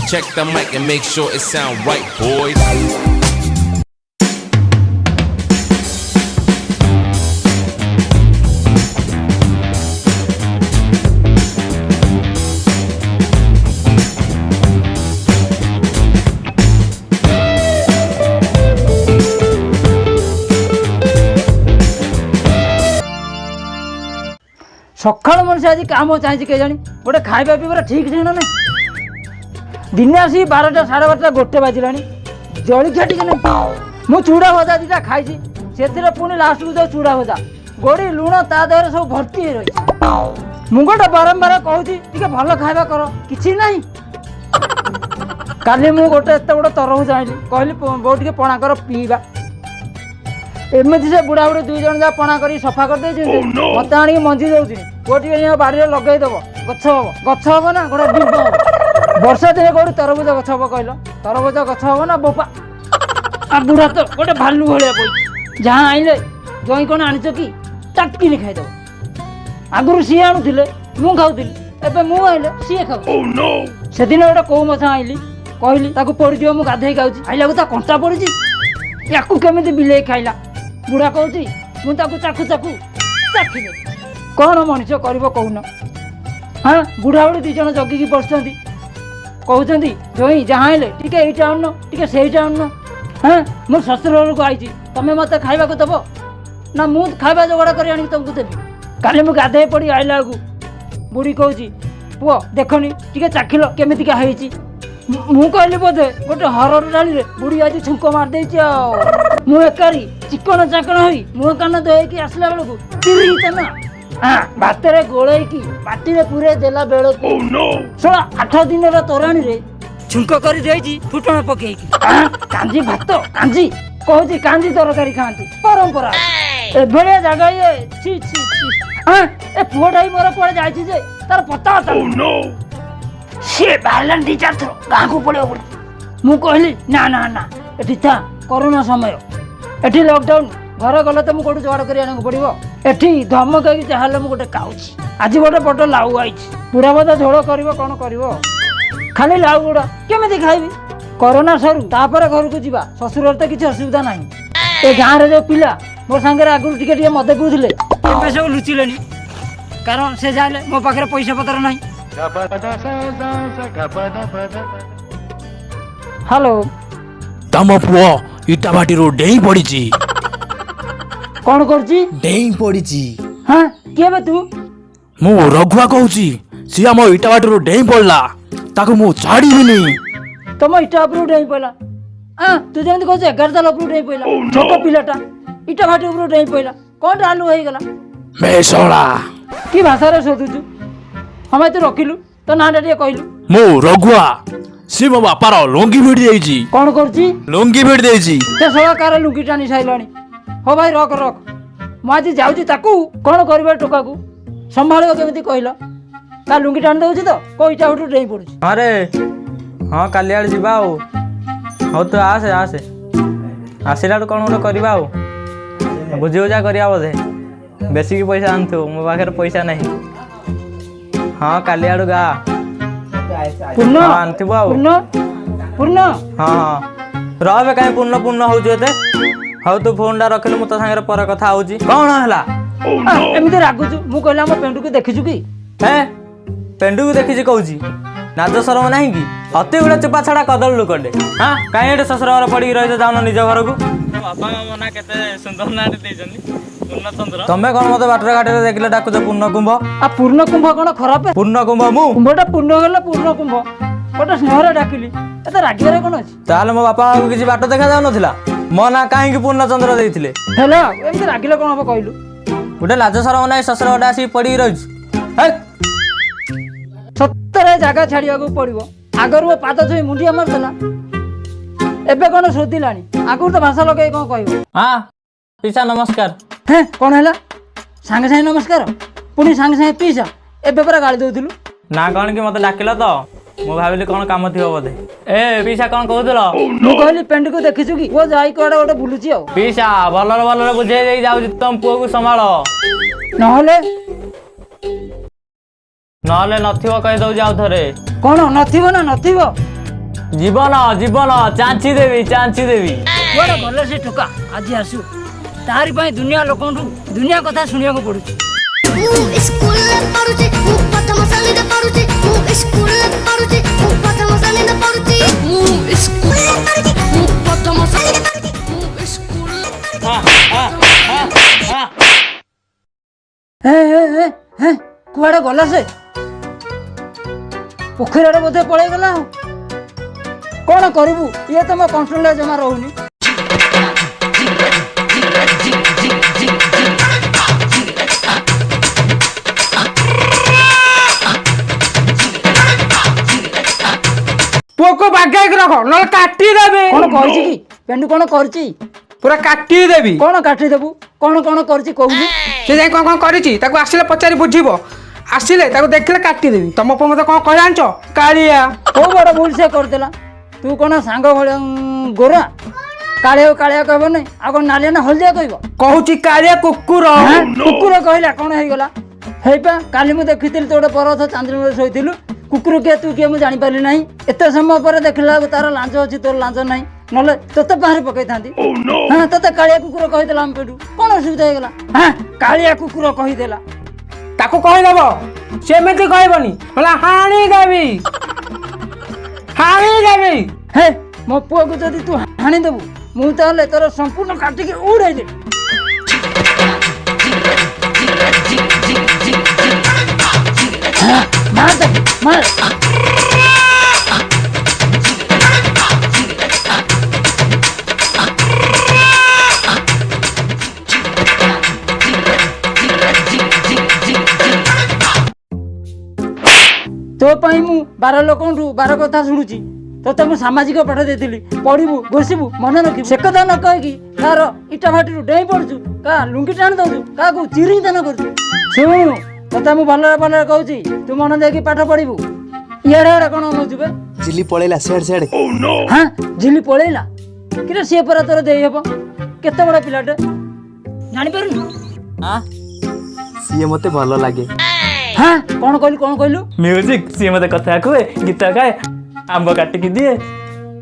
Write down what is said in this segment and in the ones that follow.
Check the mic and make sure it sound right, boys. ସକାଳୁ ମଣିଷ ଆଜି କାମ ଚାହିଁଛି କେଜାଣି, ଗୋଟେ ଖାଇବା ପିଇବାର ଠିକ୍ ଠିକଣା ନାହିଁ। ଦିନେ ଆସିକି 12ଟା, 12:30, 1 ବାଜିଲାଣି, ଜଳଖିଆ ଟିକେ ନାହିଁ। ମୁଁ ଚୁଡ଼ା ଭଜା 2ଟା ଖାଇଛି, ସେଥିରେ ପୁଣି ଲାଷ୍ଟକୁ ଯେଉଁ ଚୁଡ଼ା ଭଜା ଗୋଡ଼ି ଲୁଣ ତା ଦେହରେ ସବୁ ଭର୍ତ୍ତି ହେଇ ରହିଛି। ମୁଁ ଗୋଟେ ବାରମ୍ବାର କହୁଛି ଟିକେ ଭଲ ଖାଇବା କର, କିଛି ନାହିଁ। କାଲି ମୁଁ ଗୋଟେ ଏତେ ବଡ଼ ତରଭୁଜ ଆଣିଲି, କହିଲି ବୋଉ ଟିକେ ପଣା କର ପିଇବା। ଏମିତି ସେ ବୁଢ଼ା ବୁଢ଼ୀ 2 ଜଣ ଯାକ ପଣା କରିକି ସଫା କରିଦେଇଛନ୍ତି, ମତେ ଆଣିକି ମଞ୍ଜି ଦଉଛନ୍ତି, ପୁଅ ଟିକେ ନେଇ ବାଡ଼ିରେ ଲଗେଇଦବ, ଗଛ ହବ। ଗଛ ହବ ନା ଗୋଟେ ବିମ୍ବ ହବ? ବର୍ଷା ଦିନେ କୋଉଠି ତରଭୁଜ ଗଛ ହବ କହିଲ? ତରଭୁଜ ଗଛ ହବ ନା ବୋପା। ଆଉ ବୁଢ଼ା ତ ଗୋଟେ ଭାଲୁ ଭଳିଆ ପଇଛି, ଯାହା ଆଣିଲେ ଜଇଁ କଣ ଆଣିଛ କି ଚାଟକିନି ଖାଇଦବ। ଆଗରୁ ସିଏ ଆଣୁଥିଲେ ମୁଁ ଖାଉଥିଲି, ଏବେ ମୁଁ ଆଣିଲେ ସିଏ ଖାଉଛି। ସେଦିନ ଗୋଟେ କୋଉ ମାଛ ଆଣିଲି, କହିଲି ତାକୁ ପୋଡ଼ିଦିଅ, ମୁଁ ଗାଧେଇ ଖାଉଛି। ଖାଇଲାକୁ ତା କଣ୍ଟା ପଡ଼ିଛି, ୟାକୁ କେମିତି ବିଲେଇ ଖାଇଲା? ବୁଢ଼ା କହୁଛି ମୁଁ ତାକୁ ଚାଖୁ ଚାଖୁ ଚାଖିଦେଲି। କ'ଣ ମଣିଷ କରିବ କହୁନ? ହଁ, ବୁଢ଼ା ବୁଢ଼ୀ 2 ଜଣ ଜଗିକି ବସିଛନ୍ତି, କହୁଛନ୍ତି ଜଇଁ ଯାହା ଆଣିଲେ ଟିକେ ଏଇଟା ଆଣୁନ, ଟିକେ ସେଇଟା ଆଣୁନ। ହଁ, ମୁଁ ଶ୍ୱଶୁର ଘରକୁ ଆଇଛି, ତମେ ମୋତେ ଖାଇବାକୁ ଦେବ ନା ମୁଁ ଖାଇବା ଯୋଗାଡ଼ କରି ଆଣିକି ତମକୁ ଦେବି? କାଲି ମୁଁ ଗାଧେଇ ପଡ଼ି ଆଇଲା ବେଳକୁ ବୁଢ଼ୀ କହୁଛି ପୁଅ ଦେଖନି ଟିକେ ଚାଖିଲ କେମିତିକା ହେଇଛି। ମୁଁ କହିଲି ବୋଧେ ଗୋଟେ ହରଡ଼ ଡାଳିରେ ବୁଢ଼ୀ ଆଜି ଛୁଙ୍କ ମାରିଦେଇଛି। ଆଉ ମୁଁ ଏକାରି ଚିକଣ ଚାକଣ ହୋଇ ମୁହଁ କାନ ଧୋଇକି ଆସିଲା ବେଳକୁ ତିରି ତେନା ଭାତରେ ଗୋଳେଇକି ପାଟିରେ ପୁରେଇ ଦେଲା ବେଳକୁ ଶଳା 8 ଦିନର ତୋରାଣୀରେ ଛୁଙ୍କ କରି ଦେଇଛି ଫୁଟଣ ପକେଇକି। କାଞ୍ଜି ଭାତ କାଞ୍ଜି କହୁଛି, କାଞ୍ଜି ତରକାରୀ ଖାଆନ୍ତି ପରମ୍ପରା। ଏଭଳିଆ ଜାଗା ଇଏ, ଛି ଛି ଛି। ଏ ପୁଅଟା ବି ମୋର କୁଆଡ଼େ ଯାଇଛି ଯେ ତାର ପତା ସିଏ ବାହାରିଲାଣି 2 4 ଥର ଗାଁକୁ ପଳେଇବ ବୋଲି। ମୁଁ କହିଲି ନା ନା ନା, ଏଠି ଥା, କରୋନା ସମୟ, ଏଠି ଲକଡାଉନ, ଘରେ ଗଲେ ତ ମୁଁ କୋଉଠି ଯୋଗାଡ଼ କରି ଆଣିବାକୁ ପଡ଼ିବ। ଏଠି ଧମକେଇକି ଯାହାହେଲେ ମୁଁ ଗୋଟେ ଖାଉଛି। ଆଜି ଗୋଟେ ବଡ଼ ଲାଉ ଆଇଛି, ବୁଢ଼ା ବୋଧେ ଝୋଳ କରିବ କ'ଣ କରିବ, ଖାଲି ଲାଉ ଗୁଡ଼ା କେମିତି ଖାଇବି? କରୋନା ସରୁ ତାପରେ ଘରକୁ ଯିବା, ଶ୍ୱଶୁରରେ ତ କିଛି ଅସୁବିଧା ନାହିଁ। ଏ ଗାଁରେ ଯେଉଁ ପିଲା ମୋ ସାଙ୍ଗରେ ଆଗରୁ ଟିକେ ଟିକେ ମଦ ପିଉଥିଲେ, ଏବେ ସବୁ ଲୁଚିଲେଣି, କାରଣ ସେ ଜାଣିଲେ ମୋ ପାଖରେ ପଇସା ପତ୍ର ନାହିଁ। ହ୍ୟାଲୋ, ତମ ପୁଅ ଇଟା ଭାଟିରୁ ଡେଇଁ ପଡ଼ିଛି। କ'ଣ କରୁଛି? ଡେଇଁ ପଡ଼ିଛି। ହଁ, କିଏ ବେ ତୁ? ମୁଁ ରଘୁଆ କହୁଛି, ସିଏ ଆମ ଇଟା ଭାଟିରୁ ଡେଇଁ ପଡ଼ିଲା, ତାକୁ ମୁଁ ଛାଡ଼ିବିନି। ତମ ଇଟା ଉପରକୁ ଡେଇଁ ପଡ଼ିଲା? ତୁ ଯେମିତି କହୁଛୁ 11 ତାଲା ଉପରକୁ ଡେଇଁ ପଡ଼ିଲା, ଛୋଟ ପିଲାଟା ଇଟା ଭାଟି ଉପରକୁ ଡେଇଁ ପଡ଼ିଲା, କ'ଣଟା ଆଲୁ ହେଇଗଲା? ମେଷଳା। କି ଭାଷାରେ ଶୋଧୁଛୁ? ହଁ ଭାଇ, ତୁ ରଖିଲୁ, ତୋ ନାଁଟା ଟିକେ କହିଲୁ। ମୁଁ ରଘୁଆ, ସିଏ ମୋ ବାପାର ଲୁଙ୍ଗି ଭିଡ଼ି ଦେଇଛି। କ'ଣ କରୁଛି? ଲୁଙ୍ଗି ଭିଡ଼ି ଦେଇଛି। ସେ ଶଳା କାର ଲୁଙ୍ଗି ଟାଣି ସାରିଲାଣି। ହଉ ଭାଇ ରଖ ରଖ, ମୁଁ ଆଜି ଯାଉଛି ତାକୁ କ'ଣ କରିବା, ଟୋକାକୁ ସମ୍ଭାଳିବ କେମିତି କହିଲ? ତା ଲୁଙ୍ଗି ଟାଣି ଦେଉଛି ତ କୋଉ ଇଟା ଭାଟିରୁ ଡେଇଁ ପଡୁଛି। ହଁ ରେ ହଁ, କାଲି ଆଡ଼େ ଯିବା ଆଉ। ହଉ ତୁ ଆସେ ଆସେ, ଆସିଲା ବେଳକୁ କ'ଣ ଗୋଟେ କରିବା ଆଉ, ବୁଝି ବୁଝା କରିବା ବୋଧେ। ବେଶିକି ପଇସା ଆଣିଥିବୁ, ମୋ ପାଖରେ ପଇସା ନାହିଁ। ହଁ କାଲି ଆଡ଼ୁ ଗା। ପୂର୍ଣ୍ଣ ହଁ ଆଣିଥିବୁ ଆଉ। ପୂର୍ଣ୍ଣ ପୂର୍ଣ୍ଣ। ହଁ ହଁ ରହବେ, କାହିଁ ପୂର୍ଣ୍ଣ ପୂର୍ଣ୍ଣ ହଉଛୁ ଏତେ? ହଉ ତୁ ଫୋନଟା ରଖିଲୁ, ମୁଁ ତୋ ସାଙ୍ଗରେ ପରେ କଥା ହଉଛି। କ'ଣ ହେଲା? ଏମିତି ରାଗୁଛୁ? ମୁଁ କହିଲି ଆମ ପେଣ୍ଡୁକୁ ଦେଖିଛୁ କି? ହେ ପେଣ୍ଡୁକୁ ଦେଖିଛି କହୁଛି, ନାଜ ସରମ ନାହିଁ କି? ଅତି ଗୁଡ଼ା ଚୋପା ଛଡ଼ା କଦଳୀ ଲୋକଟେ। ହଁ କାହିଁ ଏଠି ଶ୍ୱଶୁର ଘର ପଡ଼ିକି ରହିଛ, ଯାଉନ ନିଜ ଘରକୁ। ବାପା ମୋ ନାଁ କେତେ ସୁନ୍ଦର ନାଁଟେ ଦେଇଛନ୍ତି, ପୂର୍ଣ୍ଣଚନ୍ଦ୍ର। ତମେ କ'ଣ ମତେ ବାଟରେ ଘାଟରେ ଦେଖିଲେ ଡାକୁଛ ପୂର୍ଣ୍ଣ କୁମ୍ଭ? ଆଉ ପୂର୍ଣ୍ଣ କୁମ୍ଭ କ'ଣ ଖରାପ? ପୂର୍ଣ୍ଣ କୁମ୍ଭ ମୁଁ କୁମ୍ଭଟା ପୂର୍ଣ୍ଣ ହେଲେ ପୂର୍ଣ୍ଣ କୁମ୍ଭ, ଗୋଟେ ସ୍ନେହରେ ଡାକିଲି, ଏତେ ରାଗିବାରେ କ'ଣ ଅଛି? ତାହେଲେ ମୋ ବାପା କିଛି ବାଟ ଦେଖା ଯାଉନଥିଲା, ମୋ ନାଁ କାହିଁକି ପୂର୍ଣ୍ଣଚନ୍ଦ୍ର ଦେଇଥିଲେ? ହେଲା ଏମିତି ରାଗିଲେ କ'ଣ ହବ କହିଲୁ? ଗୋଟେ ଲାଜ ସରମ ନାହିଁ, ଶ୍ୱଶୁର ଗୋଟେ ଆସିକି ପଡ଼ିକି ରହିଛୁ। ସତରେ ଜାଗା ଛାଡ଼ିବାକୁ ପଡ଼ିବ। ଆଗରୁ ମୋ ପାଦ ଛୁଇଁ ମୁଣ୍ଡିଆ ମାରୁଥିଲା, ଏବେ କ'ଣ ଶୋଧିଲାଣି? ଆଗରୁ ତ ଭାଷା ଲଗେଇ କ'ଣ କହିବ? ହଁ ପିସା ନମସ୍କାର। ହେ କ'ଣ ହେଲା, ସାଙ୍ଗେ ସାଙ୍ଗେ ନମସ୍କାର, ପୁଣି ସାଙ୍ଗେ ସାଙ୍ଗେ ପିସା, ଏବେ ପରା ଗାଳି ଦଉଥିଲୁ। ନା କ'ଣ କି ମତେ ଡାକିଲ ତ ମୁଁ ଭାବିଲି କ'ଣ କାମ ଥିବ ବୋଧେ। ଏ ପିସା କ'ଣ କହୁଥିଲ? ମୁଁ କହିଲି ପେଣ୍ଡୁକୁ ଦେଖିଛୁ କି, ପୁଅ ଯାଇ କୁଆଡ଼େ ଗୋଟେ ବୁଲୁଛି ଆଉ। ପିସା ଭଲରେ ଭଲରେ ବୁଝେଇ ଦେଇକି ଯାଉଛି, ତମ ପୁଅକୁ ସମ୍ଭାଳ। ନହେଲେ? ନହେଲେ ନଥିବ କହିଦଉଛି ଆଉ ଥରେ। କ'ଣ ନଥିବ? ନା ନଥିବ। ଜୀବନ ଜୀବନ ଚାଞ୍ଚି ଦେବି, ଚାଞ୍ଚି ଦେବି। କୁଆଡ଼େ ଗଲେ ସେ ଟୋକା ଆଜି ଆସୁ। ତାରି ପାଇଁ ଦୁନିଆ ଲୋକଙ୍କଠୁ ଦୁନିଆ କଥା ଶୁଣିବାକୁ ପଡୁଛି। ମୁଁ ସ୍କୁଲରେ ପଢୁଛି, ମୁଁ ପ୍ରଥମ ଶ୍ରେଣୀରେ ପଢୁଛି। ମୁଁ ସ୍କୁଲରେ ପଢୁଛି, ମୁଁ ପ୍ରଥମ ଶ୍ରେଣୀରେ ପଢୁଛି। ମୁଁ ସ୍କୁଲରେ ପଢୁଛି, ମୁଁ ପ୍ରଥମ ଶ୍ରେଣୀରେ ପଢୁଛି। ମୁଁ ସ୍କୁଲରେ ହେ ହେ ହେ ହେ, କୁଆଡ଼େ ଗଲା ସେ? ପୋଖରୀ ଆଡ଼େ ବୋଧେ ପଳେଇଗଲା। ଆଉ କ'ଣ କରିବୁ, ଇଏ ତ ମୋ କଣ୍ଟ୍ରୋଲରେ ଜମା ରହୁନି। ପୁଅକୁ ବାଗେଇକି ରଖ, ନହେଲେ କାଟିଦେବି। କ'ଣ କହିଛି କି ପେଣ୍ଡୁ? କ'ଣ କରିଛି? ପୁରା କାଟିଦେବି। କ'ଣ କାଟିଦେବୁ? କ'ଣ କ'ଣ କରିଛି କହୁନୁ? ସେ ଯାଇ କ'ଣ କ'ଣ କରିଛି, ତାକୁ ଆସିଲେ ପଚାରି ବୁଝିବ। ଆସିଲେ ତାକୁ ଦେଖିଲେ କାଟିଦେବି। ତମ ପୁଅ ମତେ କ'ଣ କହିଲା ଜାଣିଛ? କାଳିଆ। କୋଉ ବଡ଼ ଭୁଲ ସେ କରିଦେଲା? ତୁ କ'ଣ ସାଙ୍ଗ ଭଳିଆ ଗୋରା କାଳିଆ କାଳିଆ କହିବନି, ଆଉ କ'ଣ ନାଲିଆ ନା ହଳଦିଆ କହିବ? କହୁଛି କାଳିଆ କୁକୁର। ହାଁ? କୁକୁର କହିଲା କ'ଣ ହେଇଗଲା? ହେଇପା, କାଲି ମୁଁ ଦେଖିଥିଲି ତୁ ଗୋଟେ ପରଥ ଚାନ୍ଦିନୀରେ ଶୋଇଥିଲୁ। କୁକୁର କିଏ ତୁ କିଏ ମୁଁ ଜାଣିପାରିଲି ନାହିଁ। ଏତେ ସମୟ ପରେ ଦେଖିଲା ବେଳକୁ ତାର ଲାଞ୍ଜ ଅଛି, ତୋର ଲାଞ୍ଜ ନାହିଁ, ନହେଲେ ତୋତେ ବାହାରେ ପକେଇଥାନ୍ତି। ହଁ, ତୋତେ କାଳିଆ କୁକୁର କହିଦେଲା ଆମ ପେଟୁ, କ'ଣ ଅସୁବିଧା ହେଇଗଲା? ହଁ, କାଳିଆ କୁକୁର କହିଦେଲା। ତାକୁ କହିଦବ, ସେମିତି କହିବନି, ନହେଲେ ହାଣିଦେବି, ହାଣିଦେବି। ହେ, ମୋ ପୁଅକୁ ଯଦି ତୁ ହାଣିଦେବୁ, ମୁଁ ତାହେଲେ ତୋର ସମ୍ପୂର୍ଣ୍ଣ କାଟିକି ଉଡ଼େଇ ଦେବି। ହଁ, ମାର ତାକୁ, ମାର। ତୋ ପାଇଁ ମୁଁ 12 ଲୋକଙ୍କଠୁ 12 କଥା ଶୁଣୁଛି। ତୋତେ ମୁଁ ସାମାଜିକ ପାଠ ଦେଇଥିଲି, ପଢ଼ିବୁ, ଘୋଷିବୁ, ମନେ ରଖିବୁ। ସେ କଥା ନ କହିକି କାହାର ଇଟା ଭାଟିରୁ ଡେଇଁ ପଡ଼ୁଛୁ, କାହା ଲୁଙ୍ଗି ଟାଣି ଦେଉଛୁ, କାହାକୁ ଚିରିଂ ଦାନ କରୁଛୁ। ଶୁଣୁ, ତୋତେ ମୁଁ ଭଲରେ ଭଲରେ କହୁଛି, ତୁ ମନ ଦେଇକି ପାଠ ପଢ଼ିବୁ। ଇଆଡ଼େ ଆଡ଼େ କ'ଣ ଅନଉଛୁ ବେ? ଝିଲି ପଳେଇଲା ସିଆଡ଼େ ସିଆଡ଼େ। ହଁ, ଝିଲି ପଳେଇଲା କିରେ? ସିଏ ପରା ତୋର ଦେଇ ହେବ, କେତେ ବଡ଼ ପିଲାଟେ, ଜାଣିପାରୁନୁ? ସିଏ ମତେ ଭଲ ଲାଗେ। ହଁ, କ'ଣ କହିଲୁ? କ'ଣ କହିଲୁ? ମ୍ୟୁଜିକ୍। ସିଏ ମତେ କଥା କୁହେ, ଗୀତ ଗାଏ, ଆମ୍ବ କାଟିକି ଦିଏ।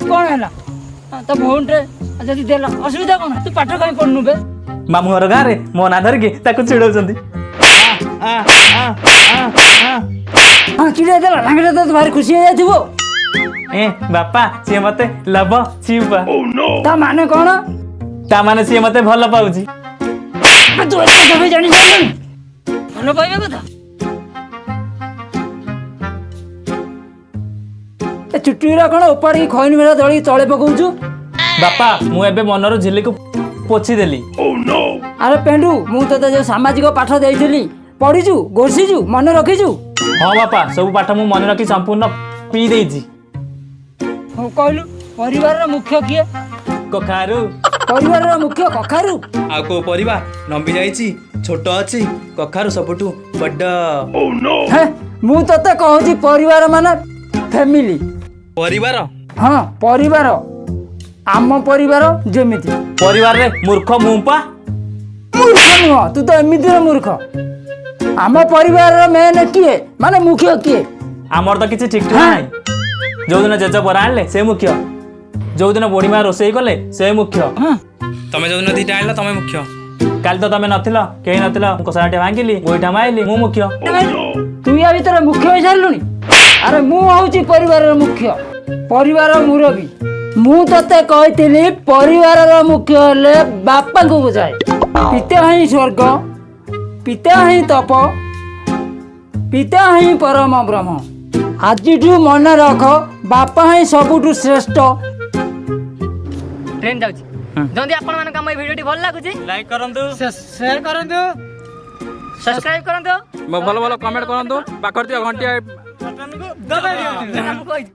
କ'ଣ ହେଲା? ହଁ, ତୋ ଭଉଣୀଟେ ଯଦି ଦେଲା ଅସୁବିଧା କ'ଣ? ତୁ ପାଠ କାହିଁ ପଢ଼ୁନୁ ବେ? ମାମୁଁ ଘର ଗାଁରେ ମୋ ନାଁ ଧରିକି ତାକୁ ଚିଡଉଛନ୍ତି। ହଁ, ଚିଡ଼ିଆ ଦେଲା, ଲାଙ୍ଗଟା ତ ଭାରି ଖୁସି ହେଇଯାଇଥିବ। ଏ ବାପା, ସିଏ ମତେ ଲଭ ଚିପା। ତା ମାନେ କ'ଣ? ତା ମାନେ ସିଏ ମତେ ଭଲ ପାଉଛି। ତୁ ଏତେ କେବେ ଜାଣି ସାରିଲୁଣି ଭଲ ପାଇବା କଥା? ଏ ଚୁଟିଗୁରା କ'ଣ ଉପାଡ଼ିକି ଖଇନି ଭଳିଆ ଦଳିକି ତଳେ ପକଉଛୁ? ବାପା, ମୁଁ ଏବେ ମନରୁ ଝିଲିକୁ ପୋଛିଦେଲି। ଆରେ ପେଣ୍ଡୁ, ମୁଁ ତୋତେ ଯୋଉ ସାମାଜିକ ପାଠ ଦେଇଥିଲି, ପଢିଛୁ, ଘୋଷିଛୁ, ମନେ ରଖିଛୁ? ହଁ ବାପା, ସବୁ ପାଠ ମୁଁ ମନେ ରଖି ସମ୍ପୂର୍ଣ୍ଣ ପିଇ ଦେଇଛି। ହଉ କହିଲୁ, ପରିବାରର ମୁଖ୍ୟ କିଏ? କଖାରୁ। ପରିବାରର ମୁଖ୍ୟ କଖାରୁ? ଆଉ କୋଉ ପରିବା ଲମ୍ବି ଯାଇଛି, ଛୋଟ ଅଛି? କଖାରୁ ସବୁଠୁ ବଡ। ହେ, ମୁଁ ତୋତେ କହୁଛି ପରିବାର ମାନେ ଫ୍ୟାମିଲି। ପରିବାର? ହଁ, ପରିବାର। ଆମ ପରିବାର ଯେମିତି। ପରିବାରରେ ମୂର୍ଖ ମୁଁ ପା। ମୂର୍ଖ ନୁହଁ, ତୁ ତ ଏମିତିର ମୂର୍ଖ। ଆମ ପରିବାରର ମେନ୍ କିଏ, ମାନେ ମୁଖ୍ୟ କିଏ? ଆମର ତ କିଛି ଠିକ ଠିକ ନାହିଁ। ଯୋଉଦିନ ଜେଜ ବରା ଆଣିଲେ ସେ ମୁଖ୍ୟ, ଯୋଉଦିନ ବୁଢୀ ମା ରୋଷେଇ କଲେ ସେ ମୁଖ୍ୟ। ତମେ ଯୋଉଦିନ ଦିଟା ଆଣିଲ ତମେ ମୁଖ୍ୟ। କାଲି ତ ତମେ ନଥିଲ, କେହି ନଥିଲ, ମୁଁ କଷାଟି ଭାଙ୍ଗିଲି, ଗୋଇଠା ମାଇଲି, ମୁଁ ମୁଖ୍ୟ। ତୁ ୟା ଭିତରେ ମୁଖ୍ୟ ହେଇସାରିଲୁଣି। ଆରେ ମୁଁ ହଉଛି ପରିବାରର ମୁଖ୍ୟ, ପରିବାର ମୁରବୀ। ମୁଁ ତତେ କହିଥିଲି ପରିବାରର ମୁଖ୍ୟ ହେଲେ ବାପାଙ୍କୁ ବୁଝାଏ। ପିତା ହିଁ ସ୍ୱର୍ଗ, ପିତା ହିଁ ତପ, ପିତା ହିଁ ପରମ ବ୍ରହ୍ମ। ଆଜିଠୁ ମନେ ରଖ, ବାପା ହିଁ ସବୁଠୁ ଶ୍ରେଷ୍ଠ। ଟ୍ରେନ୍ ଯାଉଛି। ଯଦି ଆପଣମାନଙ୍କୁ ଆମ ଏଇ ଭିଡ଼ିଓଟି ଭଲ ଲାଗୁଛି, ଲାଇକ୍ କରନ୍ତୁ, ସେୟାର କରନ୍ତୁ, ସବସ୍କ୍ରାଇବ କରନ୍ତୁ, ଭଲ ଭଲ କମେଣ୍ଟ କରନ୍ତୁ, ପାଖରେ ଥିବା ଘଣ୍ଟିଆ ମୁଁ କହିଛି।